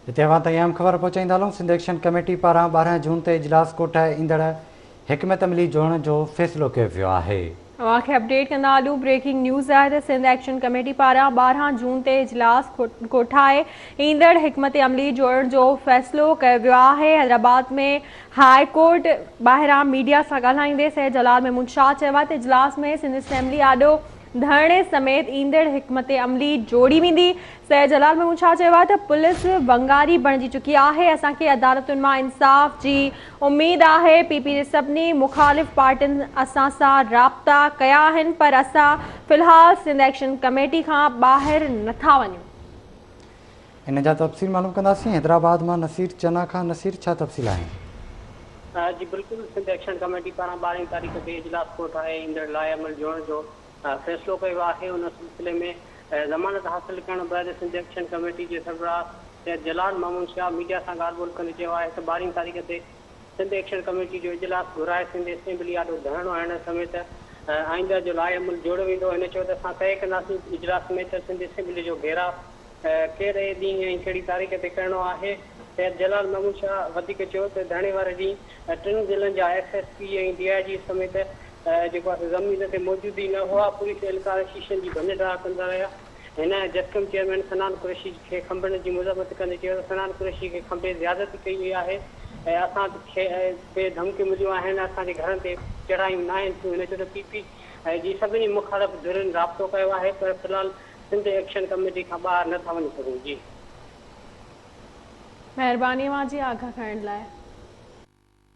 هتي اوهان تائين اهم خبر پهچائيندا هلون سنڌ ايڪشن ڪميٽي پاران 12 جون تي اجلاس ڪوٺائي ايندڙ حڪمت عملي جوڙڻ جو فيصلو ڪيو ويو آهي. اوهان کي اپڊيٽ ڪندا هلون بريڪنگ نيوز آهي ته سنڌ ايڪشن ڪميٽي پاران 12 جون تي اجلاس ڪوٺائي ايندڙ حڪمت عملي جوڙڻ جو فيصلو ڪيو ويو آهي. حيدرآباد ۾ هاء ڪورٽ ٻاهران ميڊيا سان ڳالهائيندي سيد جلال محمود شاهه چيو آهي ته اجلاس ۾ سنڌ اسيمبلي آڏو ڌرڻي سميت ايندڙ حڪمت عملي جوڙي ويندي. سيد جلال محمود شاهه چيو آهي ته پوليس ونگاري بڻجي چڪي آهي، اسان کي عدالتن مان انصاف جي اميد آهي، پي پي جي سڀني مخالف پارٽين اسان سان رابطا ڪيا آهن پر اسان في الحال سنڌ ايڪشن ڪميٽي کان ٻاهر نٿا وڃون. ان جا تفصيل معلوم ڪنداسين حيدرآباد مان نصير چنا کان نصير ڇا تفصيل آهن؟ جي بلڪل سنڌ ايڪشن ڪميٽي پاران 12 تاريخ تي اجلاس ڪوٺائي ايندڙ لائحه عمل جوڙڻ جو فيصلو ڪيو آهي ان سلسلي ۾ ضمانت حاصل ڪرڻ بعد سنڌ ايڪشن ڪميٽي جي سربراهه سيد جلال محمود شاهه ميڊيا سان ڳالهه ٻولهه ڪندي چيو آهي ته 12 تاريخ تي سنڌ ايڪشن ڪميٽي جو اجلاس گهرائي سنڌ اسيمبلي آڏو ڌرڻو هڻڻ سميت آئنده جو لائحه عمل جوڙيو ويندو هن چيو ته اسان طئي ڪنداسين اجلاس ۾ ته سنڌ اسيمبلي جو گهيراء ڪهڙي ڏينهن ۽ ڪهڙي تاريخ تي ڪرڻو آهي. سيد جلال محمود شاهه وڌيڪ چيو ته ڌرڻي واري ڏينهن ٽن ضلعن جا S S P ۽ D I G سميت جيڪو آهي سو زمين تي موجود ئي نه هئا، پوليس اهلڪار شيشن جي ڀڃ ڊاهه ڪندا رهيا. هن جسقم چيئرمين صنعان قريشي کي کنڀڻ جي مذمت ڪندي چيو ته صنعان قريشي کي کنڀي زيادتي ڪئي وئي آهي ۽ اسان کي به ڌمڪيون مليون آهن، اسان جي گهرن تي چڙهايون ناهن ٿيون. هن چيو ته پي پي جي سڀني مخالف ڌرين رابطو ڪيو آهي پر في الحال سنڌ ايڪشن ڪميٽي کان ٻاهر نه ٿا وڃي سگهون. جي. مهرباني اوهان جي آگاهه ڪرڻ لاء.